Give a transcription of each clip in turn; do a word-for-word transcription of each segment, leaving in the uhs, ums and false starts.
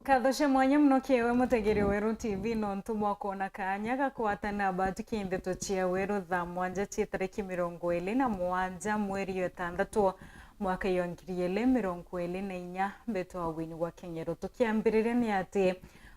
Nkatho cia mwanya mono kiri we mutegeri wa Weru T V nontu bwa kwona kaanya ga kwatana batuki ndeto cia Weru thaa mwanja cia tariki mirongo iri na mwanja mweri wa itantatu mwaka wa ngiri iri mirongo iri na inya. Mbetwa Winnie wa Keng'ero. Tukiambiriria ni ati,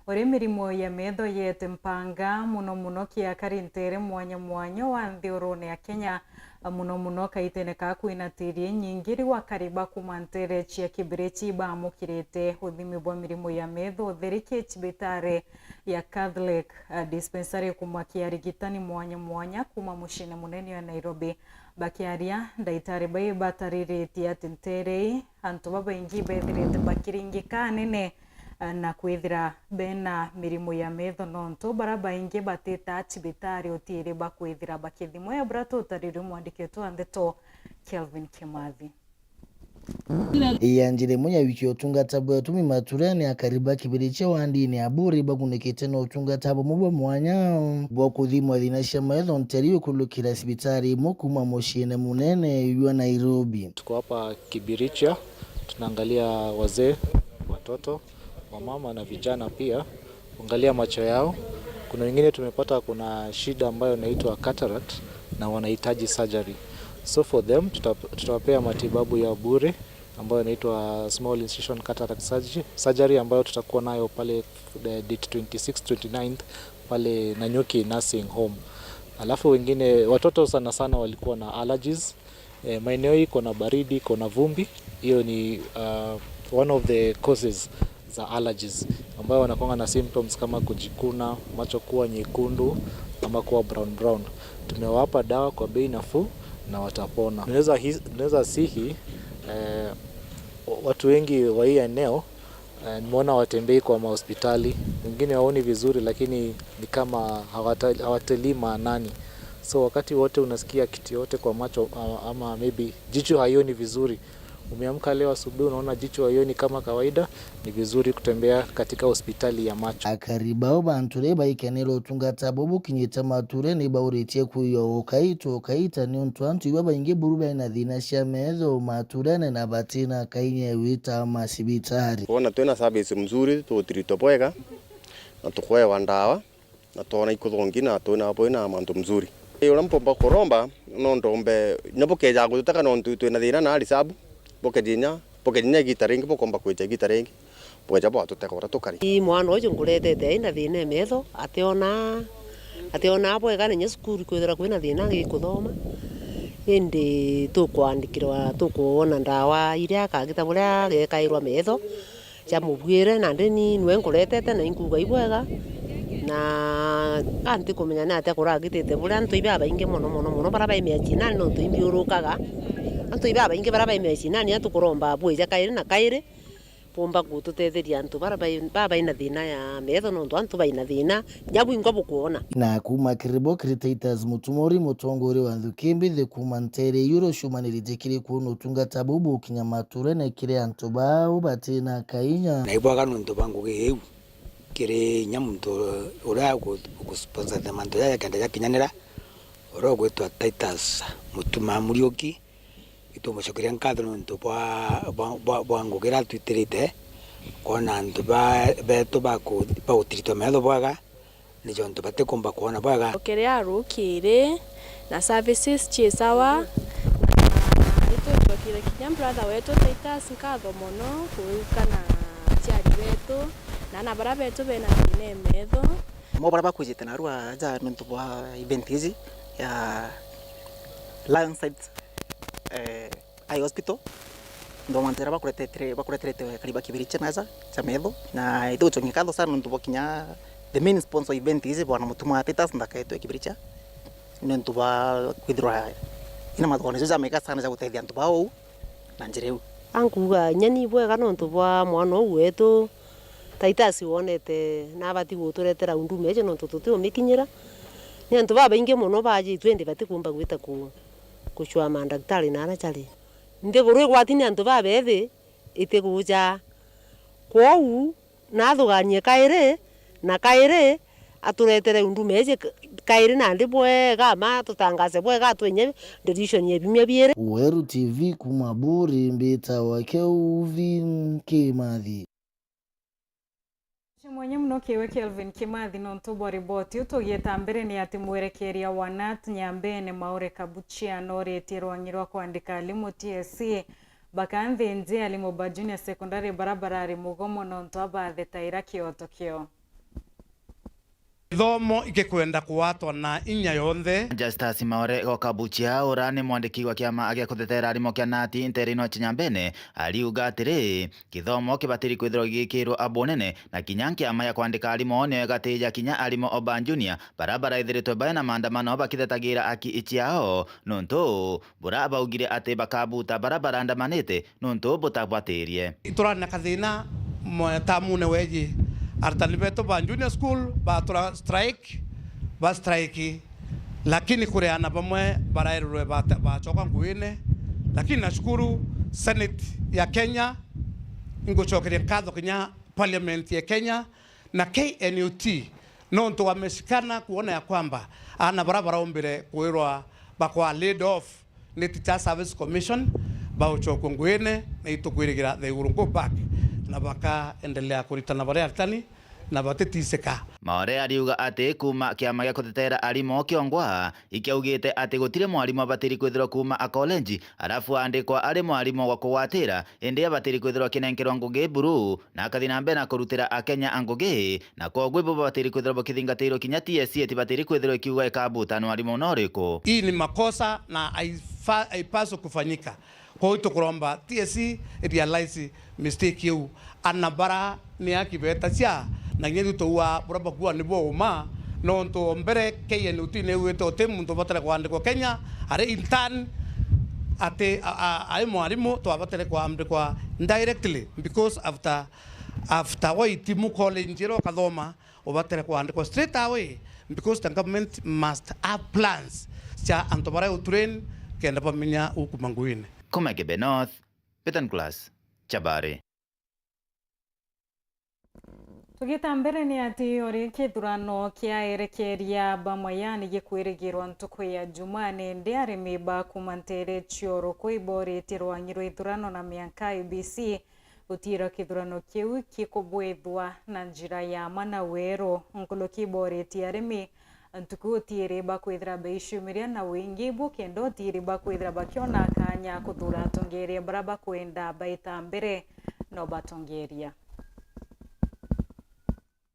uri mirimo ya metho yete mpanga mono mono kiakari ntere mwanya mwanya wa nthi urune ya Kenya, mono mono kaitene ka kwina tiri inyingi, riu akari ba kuma ntere cia Kibirichi baamukirite uthimi bwa mirimo ya metho utheri ki cibitari ya Catholic, uh, Dispensary kuma ki arigitani mwanya mwanya kuma muciine munene wa Nairobi. Bakiaria, ndaitari bai batariritie ati ntere ii antu babaingi bethirite bakiringika anene, eh, na kwithira bena mirimo ya metho, nontu bara baingi batitaa cibitari utiiri bakwithira bakithimwa. Ya bura tutariri mwandiki wetu wa ndeto Kelvin Kimathi. Ya njira imwe ya wiki ya utungata bwa atumi maturene, akari ba Kibirichi wa ndini ya Buri bagunikite na utungata bumwe bwa mwanya bwa kuthimwa thina cia metho nteri ukulukira cibitari imwe kuma muciine munene jwa Nairobi. Tuko hapa Kibirichia, tunaangalia wazee, watoto, wamama na vijana pia, kuangalia macho yao. Kuna wengine tumepata kuna shida ambayo inaitwa cataract na wanahitaji surgery. So for them, tuta-, tutawapea matibabu ya bure ambayo inaitwa small incision cataract surgery, surgery ambayo tutakuwa nayo pale, eh, date twenty-six, twenty-ninth pale Nanyuki Nursing Home. Alafu wengine, watoto sana sana walikuwa na allergies, Eh, maeneo hii iko na baridi, iko na vumbi. Hiyo ni, uh, one of the causes za allergies, ambayo wanakuanga na symptoms kama kujikuna, macho kuwa nyekundu ama kuwa brown brown. Tumewapa dawa kwa bei nafuu na watapona. Naweza hi-, naweza sihi, eh, watu wengi wa hii eneo Eh, nimeona watembei kwa mahospitali, wengine hawaoni vizuri, lakini ni kama hawata-, hawatilii maanani. So wakati wote unasikia kitu yote kwa macho, a-, ama maybe jicho haioni vizuri, umeamka leo asubuhi unaona jicho haioni kama kawaida, ni vizuri kutembea katika hospitali ya macho. Akari bao bantu ri baikenera utungata bubu kinyite maturene ibauritie kwiyooka ituka ita niuntu antu iba baingi buru bena thina cia metho maturene na batina kainya wita macibitari. Twona twina service mzuri, tutiritwe bwega, na tukwewa ndawa, na twona ikuthongi, na twina bwina mantu mzuri. Ii, uria mpomba kuromba, no ndombe, inya bukeja gututeka nontu twina thina na arisabu, bukejinya, bukejinya igita ringi, bukomba kwija igita ringi, bukeja bwatuteka uria tukari. Ii, mwana uju nkuretete aina thina e metho, ationa, ationaa bwega, na inya cukuru kwithira kwina thina gikuthoma, indi tukwandikirwa, tukwona ndawa iria akagita buria agekairwa metho, cia mubuire, nandi ni nwe nkuretete na inkuuga ibwega, na ka ntikumenya ni atia kuragitite buria antu ibabaingi mono, mono, mono, bara bai miacinani, nontu imbiurukaga, antu ibabaingi bara bai miacinani, a tukuromba bwija kairi na kairi, bumba gututetheria antu bara bai, babaina thina ya metho, nontu antu baina thina, Kinya bwingwa bukwona. Na kuuma kiri bo kiri Titus Mutumori, mutongoria wa nthuki mbithi kuuma ntere iu ruciumaniritie kiri kwona utungata buu bukinya maturene kiri antu bau batina kainya. Na ibwaga nontu bwa ngugi iu kiri inya muntu uria ugu-, ugusponsor mantu jaja kenda jakinyanira, uria ugwitwa Titus Mutuma Muriuki, itumucokeria nkatho nontu bwa, bwa, bwa, bwa ngugi iria atwitirite, kwona antu ba, betu baku-, bagutiritwa metho bwega, nijo antu batikumba kwona bwega. Okere arukiri, na services ci sawa, na nitucokire kinya brother wetu Titus nkatho mono kuuka na aciari betu, na ana bara betu bena thina e metho. Mo bara bakwijite narua aja nontu bwa event iji ya Lion Sight, eh, Eye Hospital. Ndomantu iria bakuretetere-, bakureterete kariba Kibirichia naja cia metho, na itugucokia nkatho sana nontu bwa kinya the main sponsor event iji, bwana Mutuma Titus Ndakaitwe Kibirichia, nontu bwa kwithirwa ina mathugano jau jamega sana ja gutethia antu bau na njira iu. Ankuuga inya ni bwega nontu bwa mwana uu wetu Titus wonete nabati guturetera huduma iji nontu tutiumikinyira. Ni antu babaingi mono bajitwe indi batikumba gwita ku-, kucwaa mandaktari na aria jari. Nthiguru igwati ni antu babethi itiguja. Kwou, nathuganie kairi na kairi, aturetere huduma iji k-, kairi nandi bwega, ama atutangaze bwega, atwinye division ya biumia biiri. Weru T V kuuma Buri, mbitawa Kelvin Kimathi. Mwanya mono kiwe Kelvin Kimathi nontu bwa riboti iu. Tugieta mbere ni ati mwerekeria wa nat Nyambene Maore Kabuchia noritie rwang'i rwa kwandika arimu T S C bakaanthinji arimu ba junior secondary bara barari mugomo nontu abathetaira kioto kio. Ithomo igikwenda kuatwa na inya yonthe. Justus Maore Kabuchia, ura ni mwandiki wa kiama gia kutetera arimu kia nat nterene wa Chinyambene, ariuga atiri, kithomo kibatiri kwithirwa gigikirwa abunene, na kinya nkiama ya kwandika arimu nio igatija kinya arimu o ba junior bara baraithiritwe bae na maandamano bakithetagira aki ciao, nontu bura baugire ati bakabuta bara barandamanite nontu butabwatirie. Iturari na kathina mwe-, tamune weji arutani betu ba junior school batura strike, ba strike, lakini kuri ana bamwe baraererwe bata-, bacoka nguine, lakini nashukuru Senate ya Kenya, ingucokeria nkatho kinya Parliament ya Kenya na K N U T, nontu wameshikana kuona ya kwamba ana bara baraumbire kwirwa bakwa laid off ni Teachers Service Commission baucokwe nguine, na itukwirigira they will go back na bakaendelea kuritana bari aritani na batitisika. Maore ariuga ati kuma kiama gia kutetera arimu kiongwa ikiaugite ati gutiri mwarimu abatiri kwithirwa kuma a college arafu aandikwa ari mwarimu wa kugwatira, indi abatiri kwithirwa akinenkerwa ngugi buru na akathi na mbere na kurutira Akenya ngugi, na kwoguo ibo babatiri kwithirwa bakithingatirwo kinya T S C itibatiri kwithirwa ikiuga ikabutanwa arimu no uriku. Hii ni makosa na haifa-, haipaswi kufanyika. Kwa hiyo tukuromba T S C irealize mistake iu. Ana bara ni aki betacia, na kinya riu tuua bura bakua ni bwa uma, nontu o mbere K N U T ni iugite uti muntu ubatare kwandikwa Kenya ari intern, ati a-, a-, ai mwarimu twabatare kwandikwa directly, because after, after waitimu college iria ukathoma, ubatare kwandikwa straight away, because the government must have plans cia antu baria utrain kenda bamenya ukuma nguine. Kuma Kibe North, Peter Nicholas Chabari. Tugita mbere ni ati uri kithurano kia erekeria ba Mayani gikwirigirwa ntuku ya Jumane, indi arimi ba kuma ntere cia uruku iboritie rwang'i rwa ithurano na mianka I E B C gutiira kithurano kiu kikubwithwa na njira ya ma na weru. Nkuruki iboritie arimi ntuku utiiri bakwithira beiciumiria na wingi bukenda utiiri bakwithira bakiona kanya kuthuura atongeeria bara bakwenda baita mbere no batongeeria.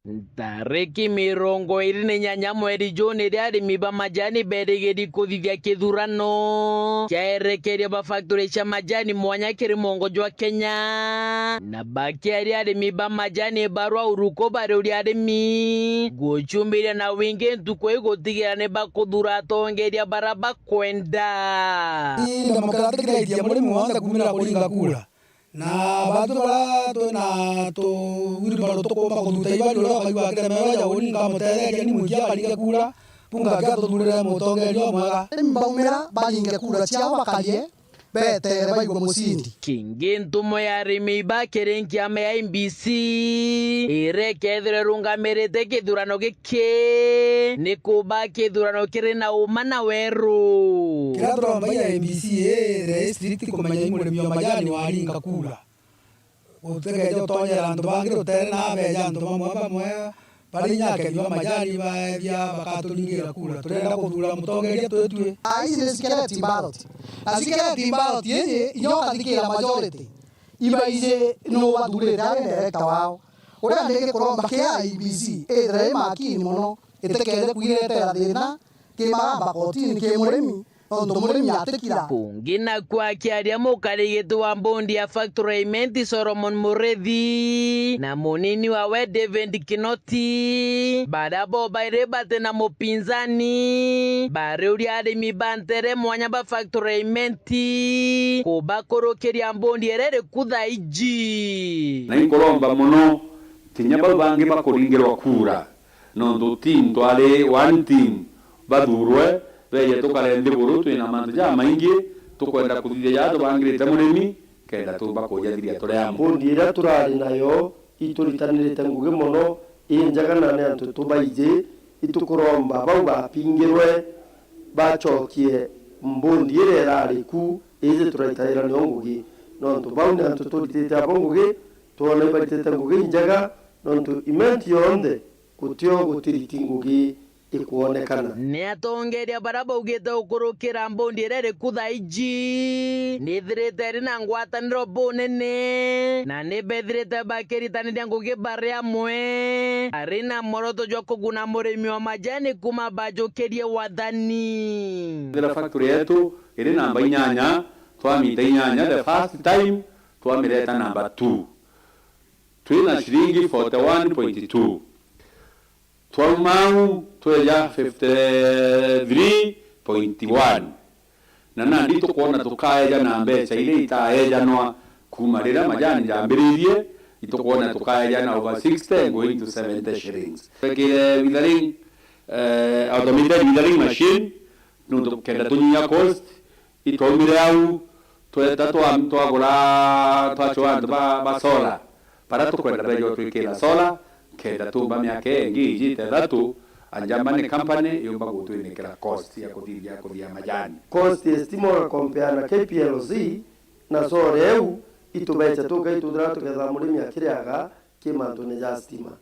Ntariki mirongo iiri na inyanya mweri Juni, ria arimi ba majani berigiri kuthithia kithurano kia erekeria ba factory cia majani mwanya kiri mwongo jwa Kenya. Na bakiaria arimi ba majani barwa uruku bariuria arimi gucumbiria na wingi ntuku ii gutigira ni bakuthuura atongeeria bara bakwenda. Ii Democratic Right ya murimi wonthe kuumira kuringa kura. Na bantu bara twina tu wheelbarrow tukumba kuthuta ibari uria ukaigua akiremerwa ja uni nkamutetheria ni mwiki akaringe kura, bu ngaki atuthuurire mutongeeria umwega. Mbaumira baringe kura ciao bakarie, betere baigwe mucindi. Kingi ntumo ya arimi bakiri nkiama ya I E B C irekethirwe irungamirite kithurano giki ni kuba kithurano kiri na uma na weru. Kiria turomba I E B C ithire i strict kumenya i murimi o majani waringa kura. Gutegeja utonyera antu bangi rutere na abeja antu bamwe bamwe bari inya akeni ba majani baethia bakaturingira kura. Turenda kuthuura mutongeeria twitue. Aa, ici ni secret ballot. Na secret ballot iji, inya ukathikira majority, ibaiji nu bathurite ari director wao. Uria ndingi kuromba kia I E B C ithire i makini mono, itikeje kwiretera thina ki magamba kotini ki murimi, nontu murimi atikira. Kungi naku akiaria mukarigiti wa mbondi ya Factory ya Imenti Solomon Murethi na munini wawe David Kinoti, baria bo bairi bati na mupinzani, bariuria arimi ba ntere mwanya ba Factory ya Imenti kubakurukiria mbondi iria iriku thaa iji. Na inkuromba mono kinya bau bangi bakuringirwa kura, nontu team twari one team, bathuurwe, beje tukare nthiguru twina mantu jamaingi tukwenda kuthithia jaria tubangirite murimi, kenda tumba kujathiria turi amwe. Mbondi iria turari nayo ituritanirite ngugi mono, i njega na ni antu tubaiji, itukuromba bau bapingirwe bacokie mbondi iria irari ku, iji turaitaira nio ngugi, nontu bau ni antu turitite abo ngugi, twona ibaritite ngugi injega, nontu imenti yonthe gutio gutiriti ngugi ikwonekana. Ni atongeria baria baugite gukurukira mbondi iria iriku thaa iji ni ithirite iri na ngwataniro bunene, na ni bethirite bakiritaniria ngugi bari amwe, ari na mworoto jwa kuguna murimi wa majani kuma bajukirie wathani. Ethira factory yetu iri namba inyanya, twamita inyanya the first time, twamireta namba two. Twina ciringi forty one point two. Twauma au tweja fifty three point one, na nandi tukwona tukaeja na mbeca iria itaejanwa kuuma riria majani jambiririe, itukwona tukaeja na over sixty going to seventy shillings. Twekire withering, eh, automated withering machine, nontu kenda tunyinya cost, itwaumire au, tweta twa-, twagura, twachwa antu ba, ba solar. Baria tukwenda beja utwikira solar, kenda tuumba miaka ingi ijite ithatu, a Germany company yumba gutwinikira cost ya kuthithia kuthia majani. Cost ya stima ugakompea na K P L C, na solar iu itubecha tuka ituthira tuketha murimi akiriaga ki mantune ja stima.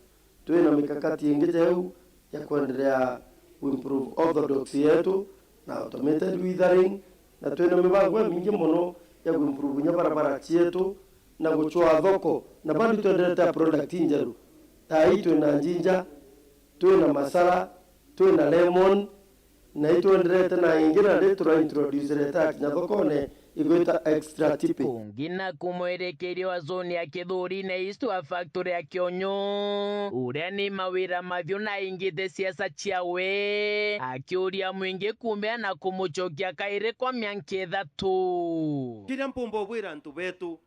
Twina mikakati ingi jau ya kwendelea kuimprove orthodox yetu na automated withering, na twina mibango imingi mono ya kuimprove inya barabara cietu na gucwaa thoko, na bado twendelete a product injeru. Thaa ii twina njinja, twina masara, twina lemon, na itwenderete na ingi nandi turaintroducerete akinya thokone igwita extra tipi. Kungi na kumwerekeria wa zone ya Kithurine East wa factory ya Kionyo, uria ni mawira mathiu na aingite siasa ciawe, akiuria mwingi kumea na kumucokia kairi kwa mianka ithatu. Kiria mpumba ubwira antu betu,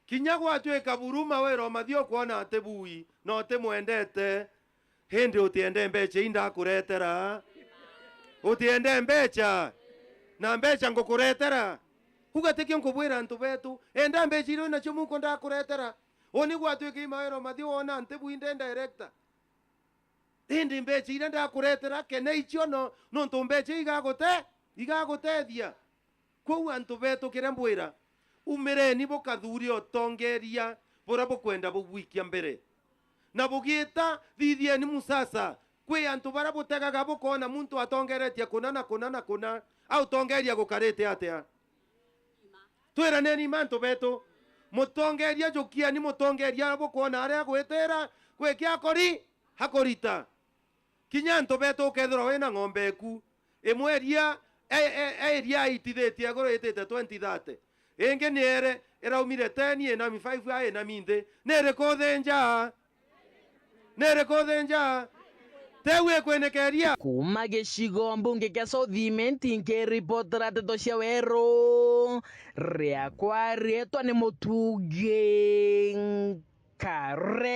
kinya gwatwika buru mawira o mathiu ukwona ati bui na utimwendete, Indi utiende mbecha ii ndakuretera? Utiende mbecha? Na mbecha ngukuretera? Uga tikio nkubwira antu betu, enda mbecha iria winacio muko ndakuretera. Uni gwatwika i mawiro mathiu wona nti bwinde director. Indi mbecha iria ndakuretera, kena icio no, nontu mbecha igagute-, igagutethia. Kwou antu betu kiria mbwira, umireni bukathuure utongeeria buria bukwenda bugwikia mbere. Na bugiita, thithieni musasa. Kwi antu baria butegaga bukoona muntu atongeretie kuna na kuna na kuna, autongeeria gukarite atia? Twiraneni mantu betu. Mutongeeria, jukieni mutongeeria bukoona aria agwitira, gwi kia akori, akurita. Kinya antu betu ukethirwa wina ng'ombe eku, imwe iria e, e, e iria aitithitie iguru itite twenty thirty, ingi ni ere iraumire ten inami five a inami nthi, ni iriku uthinja? Ni iriku uthinja? Teu ikwinikeria? Kuuma gicigo mbunge kia South Imenti nkiripotera nteto cia weru, riakwa riitwa ni Mutugi Nkare.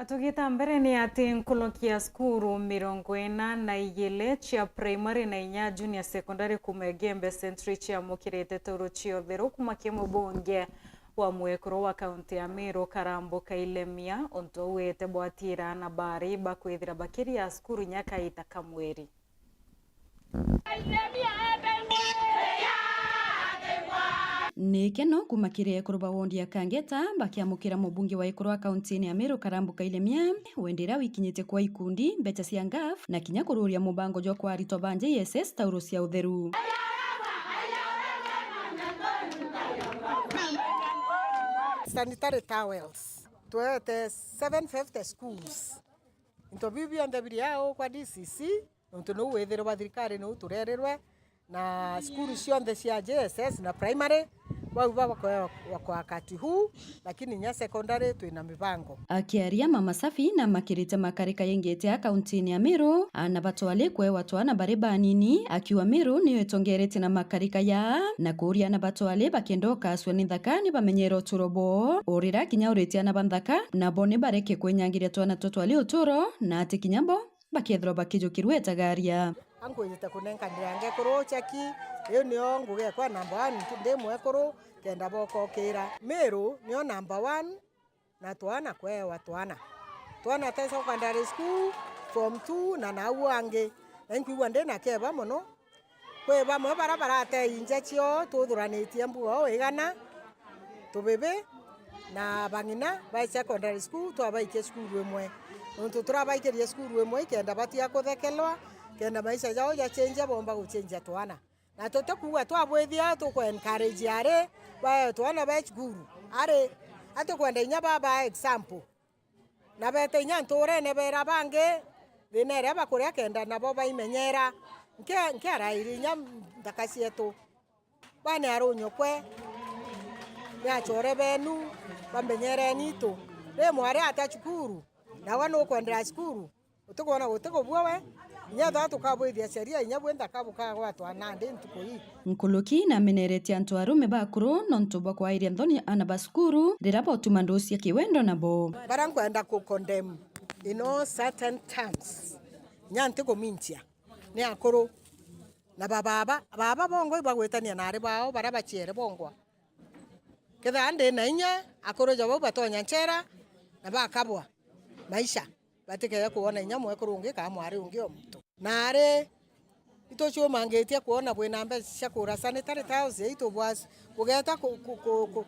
Tugita mbere ni ati nkuruki ya cukuru mirongo ina na igiri cia primary na inya junior secondary kuuma Igembe Central ciamukirite turu cia utheru kuuma ki mubunge wa mwekuru wa kaunti ya Meru Karambu Kailemia, untu uu wite bwatira na bari bakwithira bakiria cukuru inya kaita ka mweri. Ni ikeno kuuma kiri ekuru ba wondi ya Kangeta bakiamukira mubunge wa ekuru wa kauntiine ya Meru Karambu Kailemia, wendi iria wikinyite kwa ikundi, mbecha cia ngaf, na kinya kururia mubango jwa kwa aritwa ba J S S tauro cia utheru. Sanitary towels. Twete seven fifty schools. Into biu bionthe biri au kwa D C C, nontu niu withirwa thirikari niu turerirwe, na cukuru cionthe cia J S S na primary, bau babakoewa kwa wakati huu, lakini inya secondary twina mibango. Akiaria, Mama Safi namakirite makarika yengete a kauntiine ya Meru, ana batwali kwewa twana bari banini, akiuga Meru niyo itongeretie na makarika ya, na kuuria ana batwali bakenda ukasua ni nthaka ni bamenyere uturo bwoo, urira kinya uritie ana ba nthaka, nabo ni bareke kwenyangiria twana tutwali uturo, na ati kinya bo bakethirwa bakijukirua itagaria. Angwijite kunenkanira ngekuru cheki, iu nio ngugi ekwa number one, ndi mwekuru, kenda bokokira. Meru nio number one, na twana kwewa twana. Twana te secondary school, form two, na nau angi. Na inkwigua ndi na keba mono, Kwi bamwe baria baratei nja cioo tuthuranitie mbuga o igana, tubibi, Na bang'ina ba secondary school twabaikia cukuru imwe, nontu turabaikirie cukuru imwe ikenda batiga kuthekelwa, kenda maisha jao jachenjia, bomba guchenjia twana. Na tutikuuga twabwithia tuku encourage ari bae twana be cukuru, ari atukwenda inya baba example. Na bete inya ntuurene beera bangi thina iria bakuria kenda nabo baimenyera. Nkia-, nkiarairi inya nthaka cietu. Bane arunyokwe, ni achore benu, bamenyereni itu. Ri mwari ata cukuru, nawe nukwendera cukuru, utikwona guti kubua we, inya thaa tukabwithia sheria, inya bwe nthaka bukagwatwa nandi ntuku ii. Nkuluki nameneretie antu arume bakuru nontu bwa kwairia nthoni ana ba cukuru riria botuma nduu cia kiwendo nabo. Baria nkwenda ku condemn in all certain terms, inya ntikuminchia, ni akuru. Na bababa, baba bongwa ibagwitania na ari bao baria baciere bongwa. Kethira ndi na inya, akuru ja bau batonya nchera na bakabwa maisha, batikeje kwona inya mwekuru ungi kana mwari ungi o muntu. Na ari ituciumangitie kwona bwina mbeca cia kugura sanitary towels, itu bwa-, bugeta ku-, ku-, ku-, ku-,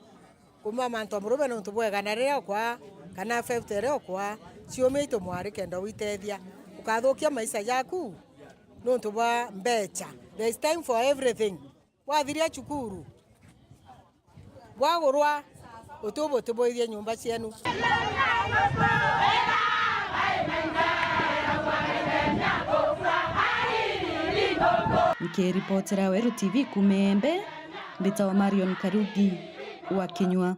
kuma mantu a murume nontu bwa igana riria ukwa, kana fifty riria ukwa, ciumia itu mwari kenda witethia, ukathukia maisha jaku nontu bwa mbeca. There is time for everything. Bwathiria cukuru, bwagurwa, utu butibwithie nyumba cienu. Nkiripotera Weru T V kuuma Embe, mbitawa Marion Karugi wa Kinyua.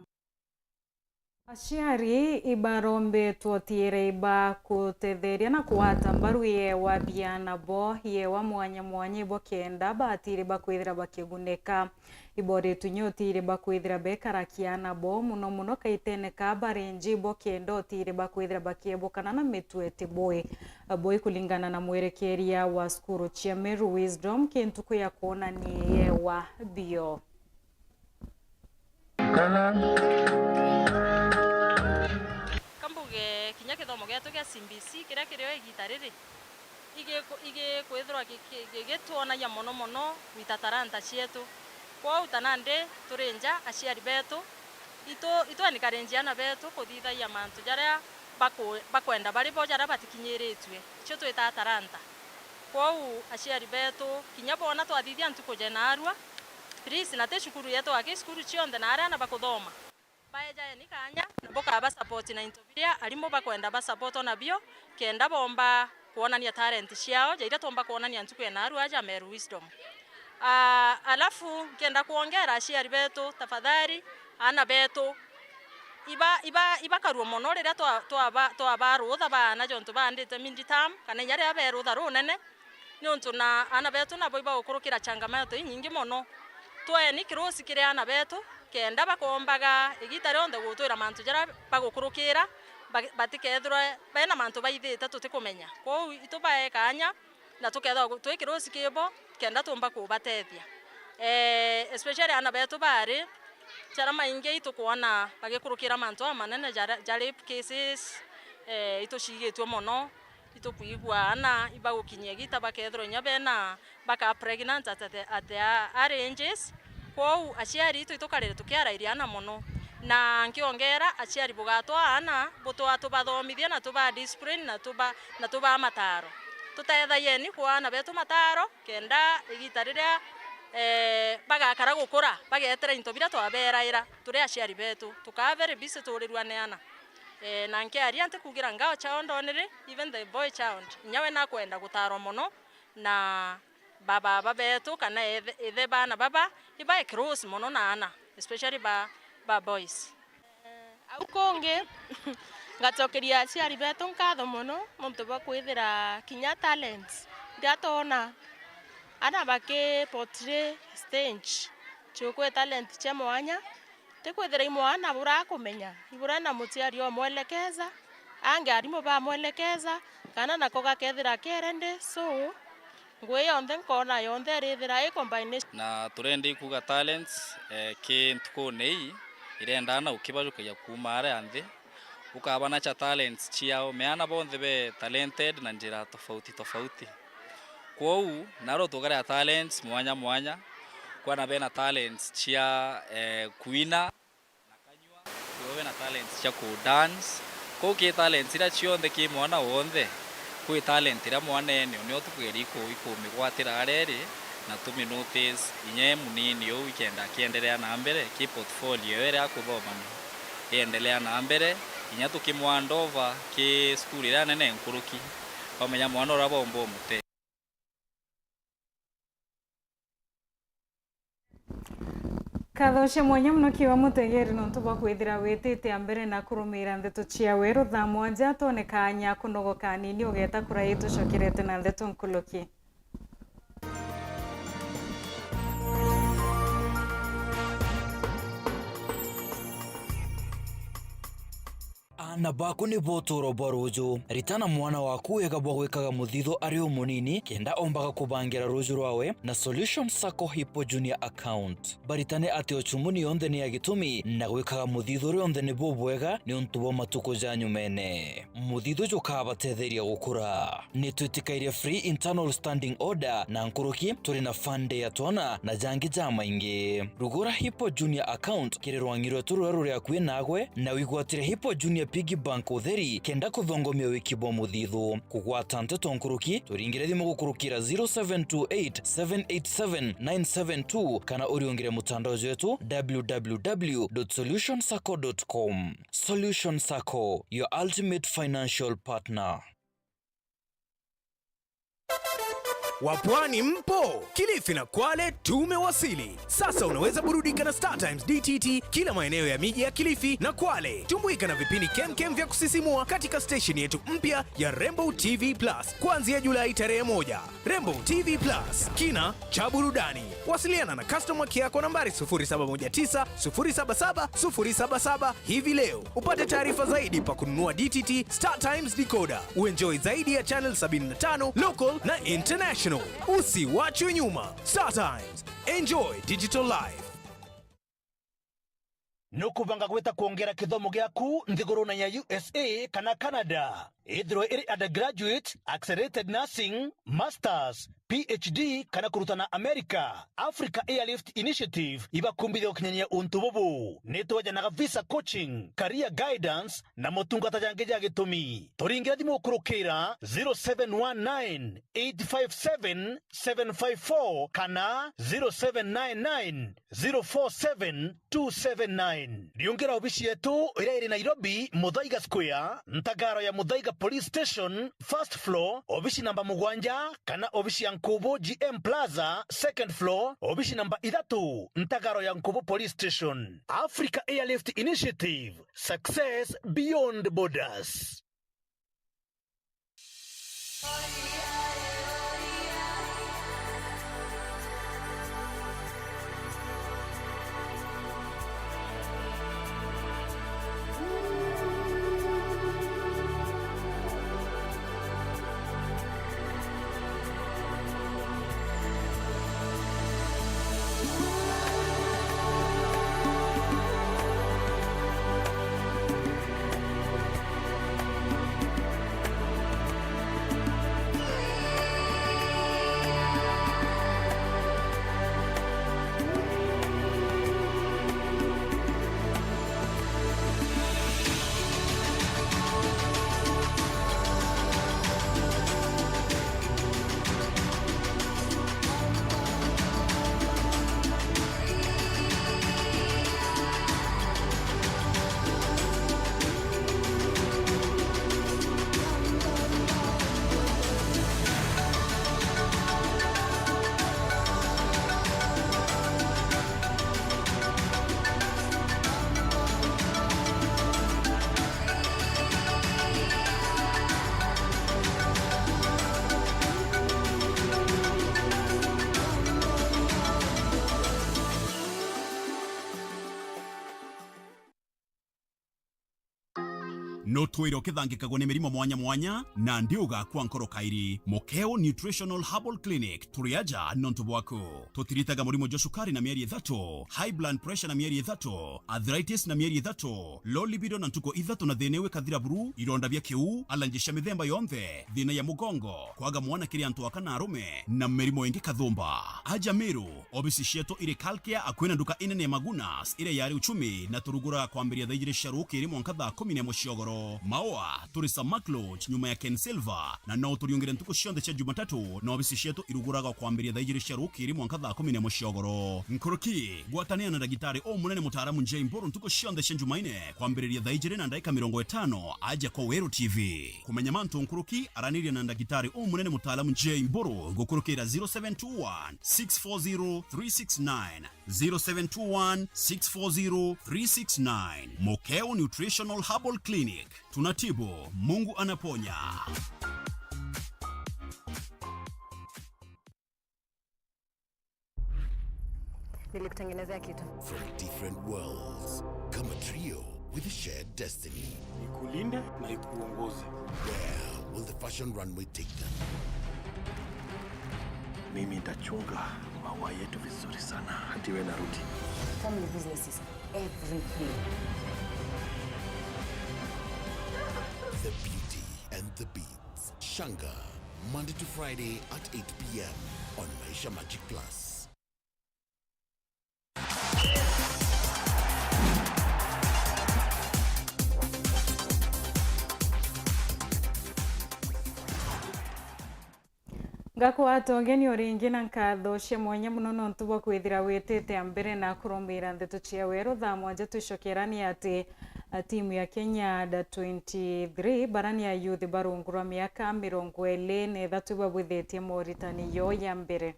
Aciari ibarombetwe utiire iba kutetheria na kugwata mbaru iewa biana bo, iewa mwanya mwanya ibo kenda batiire bakwithira bakigunika. Iboretwe inya utiire bakwithira bekarakia ana bo, muno muno kaitene ka barenji ibo kenda utiire bakwithira bakiebukana na mitwe tibui. Bui kulingana na mwerekeria wa cukuru cia Meru Wisdom, kintu kuya kwonania iewa bio. Kambuge kinya kithomo gietu gia C B C kiria kirio igita riri, igiku-, igikwithirwa giki-, gigitwonagia mono mono gwita taranta cietu. Kwou ta nandi turi nja, aciari betu, itu-, itu encourage ana betu kuthithagia mantu jaria baku-, bakwenda bari bo, jaria batikinyiritue, icio twitaa taranta. Kwou aciari betu, kinya boona twathithia ntuku ja naarua, please, na ti cukuru yetu aki, cukuru cionthe na aria ana bakuthoma, baejaeni kaanya na bukaba support na into biria arimu bakwenda ba support nabio, kenda boomba kwonania talent ciao, ja iria twomba kwonania ntuku ya naarua aja Meru Wisdom. Ah, alafu nkenda kwongera aciari betu, tafadhali, aana betu, iba, iba, ibakarua mono riria twa-, twaba-, twabaa rutha baana jontu baandite mid term, kana inya riria bee rutha runene, niuntu na aana betu nabo ibagukurukira changamoto inyingi mono. Tweni kirusi kiri aana betu, kenda bakombaga igita rionthe gutwira mantu jaria bagukurukira, ba-, batikethirwe bena mantu baithite tutikumenya. Kwou itubae kaanya, na tukethirwa gu-, twi kirusi kibo, kenda tumba kubatethia. Eh, especially aana betu bari, jaria maingi itukwona bagikurukira mantu amanene ja ra-, ja rape cases, eh, itucigitue mono, itukwigua aana ibagukinyia igita bakethirwa inya bena, baka pregnant at the, at the early ages. Kwou aciari itu itukarire tukiarairia aana mono, na nkiongera aciari bugatwaa aana butwaa tubathomithia na tuba discipline na tuba, na tuba mataro. Tutethayeni kua aana betu mataro, kenda igita riria, eh, bagakara gukura, bagetera into biria twaberaira turi aciari betu. Tukaa very busy tuurirua ni aana. Eh, na nkiaria ntikugira girl child only, even the boy child, inya we nakwenda gutarwa mono, na bababa betu kana ithe, ithe baana baba, ibae close mono na aana, especially ba, ba boys. Au kungi, ngacokeria aciari betu nkatho mono nontu bwa kwithira kinya talents iria twona ana baki portray stage, ciukwi talent cia mwanya, ti kwithira i mwana burakumenya, ibura na muciari omwelekeza, angi arimu bamwelekeza, kana nako gakethira kerende, so, Ngugi yonthe nkoona yonthe irithira i combination. Na turendi kuuga talents, eh, ki ntukune ii, irenda na ukibajukagia kuuma aria nthi, ukabanacha talents ciao. Meana bonthe be talented na njira tofauti tofauti. Kwou, naro tugaria talents mwanya mwanya, kwana bena talents cia, eh, kuina, na kanyua, ibo bena Talents cia ku dance. Kou ki talents iria cionthe ki mwana wonthe, kwi talent iria mwana ene, nio tukugeria iku-, ikumigwatira aria iri, na tumi notice inya e munini uu ikenda akiendelea na mbere, ki portfolio iria akuthoma ni iendelea na mbere, inya tukimwanda over ki cukuru iria nene nkuruki, bamenya mwana uria baumba umutethia. Nkatho cia mwanya mono kiwa mutegeri nontu bwa kwithira witite a mbere na kurumiira ndeto cia weru. Thaa mwanja twone kaanya kunogoka anini ugeeta kuria itucokerete na ndeto nkuluki. Aana baku nibo utuuro bwa ruuju. Ritana mwana waku wega bwa gwikaga muthithu ari o munini, kenda ombaga kubangira ruuju rwawe na Solution Sacco Hippo Junior Account. Baritane ati uchumuni yonthe ni ya gitumi, na gwikaga muthithu rionthe ni bubwega niuntu bwa matuku ja nyumene. Muthithu jukabatetheria gukura. Nitwitikairie free internal standing order na nkuruki, turi na fund ya twana na jangi jamaingi. Rugura Hippo Junior Account kiri rwang'i rwetu ruria ruri akui naagwe, na wigwatire Hippo Junior Piggy Bank utheri kenda kuthongomia wiki bwa muthithu. Kugwata nteto nkuruki, turingire thimu gukurukira zero seven two eight seven eight seven nine seven two kana uriungire mutandao jwetu w w w dot solution sacco dot com. Solution Sacco, your ultimate financial partner. Wapwani mpo? Kilifi na Kwale tumewasili. Sasa unaweza burudika na Star Times D T T kila maeneo ya miji ya Kilifi na Kwale. Tumbuika na vipindi kemkem vya kusisimua katika station yetu mpya ya Rainbow T V Plus kuanzia Julai tarehe moja. Rainbow T V Plus, kina cha burudani. Wasiliana na customer care kwa nambari sufuri saba moja tisa sufuri saba saba sufuri saba saba hivi leo. Upate taarifa zaidi pa kununua D T T Star Times decoder. Uenjoy zaidi ya channel sabini na tano, local na international. Usiwachwe nyuma. Star Times. Enjoy digital life. Nukubanga gwita kwongera kithomo giaku nthigurune ya U S A kana Canada? Ithirwe iri undergraduate, accelerated nursing, masters, P H D kana kurutana America, Africa Airlift Initiative ibakumbithia gukinyania untu bubu. Nitwejanaga visa coaching, career guidance na motungata jangi ja gitumi. Turingire thimu gukurukira zero seven one nine eight five seven seven five four kana zero seven nine nine zero four seven two seven nine. Riungira obici yetu iria iri Nairobi, Muthaiga Square, ntagaro ya Muthaiga Police Station, first floor, obici namba mugwanja, kana obici ya Nkubu G M Plaza, second floor, obici namba ithatu, ntagaro ya Nkubu Police Station. Africa Airlift Initiative, success beyond borders. Nutwire ukithangikagwa ni mirimo mwanya mwanya, nandi ugakua nkoro kairi. Mukeo Nutritional Herbal Clinic, turi aja nontu bwaku. Tutiritaga murimo jwa cukari na mieri ithatu, high blood pressure na mieri ithatu, arthritis na mieri ithatu, low libido na ntuku ithatu na thina iu ikathira buru, ironda bia kiu, allergy cia mithemba yonthe, thina ya mugongo, kwaga mwana kiri antu aka na arume, na mirimo ingi kathumba. Aja Meru, obisi cietu iri Kalkia, akui na nduka inene ya Magunas iria yari Uchumi, na turuguraga kwambiria thaa ijiri cia rukiri mwanka thaa kumi na imwe cia ugoro. Maua, turi Samak Lodge, nyuma ya Ken Silver, na no uturiungire ntuku cionthe cia Jumatatu, na obisi cietu iruguraga kwambiria thaa ijiri cia rukiri mwanka thaa kumi na imwe cia ugoro. Nkuruki, gwatanira na ndagitari umunene mutaaramu Jay Mburu ntuku cionthe cia Jumaine, kwambiriria thaa ijiri na ndaika mirongo itano, aja kwa Weru T V. Kumenya mantu nkuruki, araniria na ndagitari umunene mutaaramu Jay Mburu gukurukira zero seven two one, six four zero, three six nine, zero seven two one, six four zero, three six nine. Mokeo Nutritional Herbal Clinic. Tunatibu, Mungu anaponya. Nilikutengenezea kitu. From different worlds, come a trio with a shared destiny. Ikulinde na ikuongoze. Where will the fashion runway take them? Mimi nitachunga maua yetu vizuri sana hadi we narudi. Family business is everything. The Beauty and the Beast. Shanga, Monday to Friday at eight p.m. on Maisha Magic Plus. Ngakwata ugeni o ringi na nkatho cia mwanya muno nontu bwa kwithira witite mbere na kurumira ndeto cia weru thaa mwanja. Twicokerani ati, a, timu ya Kenya under twenty-three barani ya youth ba rungu rwa miaka mirongo iri na ithatu ibabwithitie moritani yo ya mbere.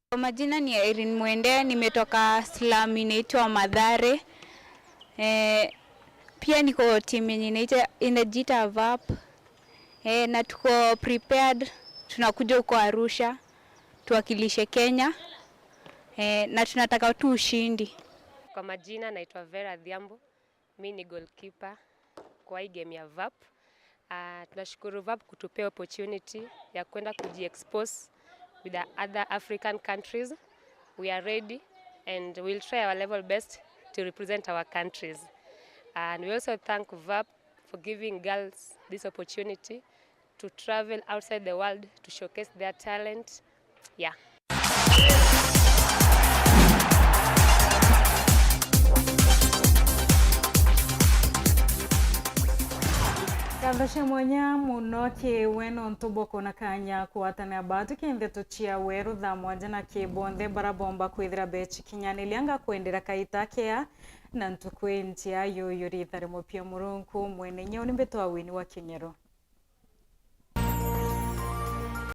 Kwa majina ni Irene Mwende, nimetoka slum inaitwa Mathare. Eh, pia niko team yenye inaitwa, inajiita VAP. Eh, na tuko prepared, tunakuja huko Arusha, tuwakilishe Kenya. Eh, na tunataka tu ushindi. Kwa majina naitwa Vera Dhiambo. Mi ni goalkeeper kwa hii game ya VAP. Ah, tunashukuru VAP kutupea opportunity ya kwenda kujiexpose with the other African countries. We are ready and we'll try our level best to represent our countries. And we also thank VAP for giving girls this opportunity to travel outside the world to showcase their talent. Yeah. Ngatho cia mwanya muno ki we nontu bwa kwona kanya kugwatanira batu ki ndeto cia weru thaa mwanja na ki bonthe bara bomba kwithira becikinyaniria. Ngakwendera kaita kea na ntuku injia. Yuyu ritha ri mupia Murungu mwene inya uni mbitwa Wini wa King'ero.